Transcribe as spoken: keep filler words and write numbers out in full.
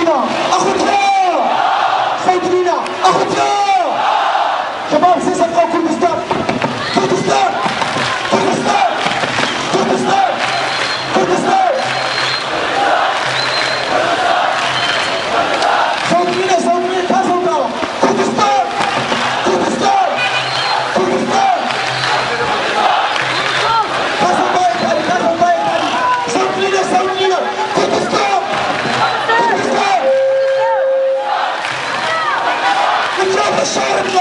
Axudiya! Sewdinîna! Axudiya! Şebab sê sedqa Kurdistan! Kurdistan! Kurdistan! Kurdistan! Kurdistan! Sewdinîna, sewdinîna, ka sewda! Kurdistan! Kurdistan! Kurdistan! Ka sewda yeterli, ka sewda yeterli! Sewdinîna, sewdinîna! Kurdistan! Kurdistan! Etrafı şehrin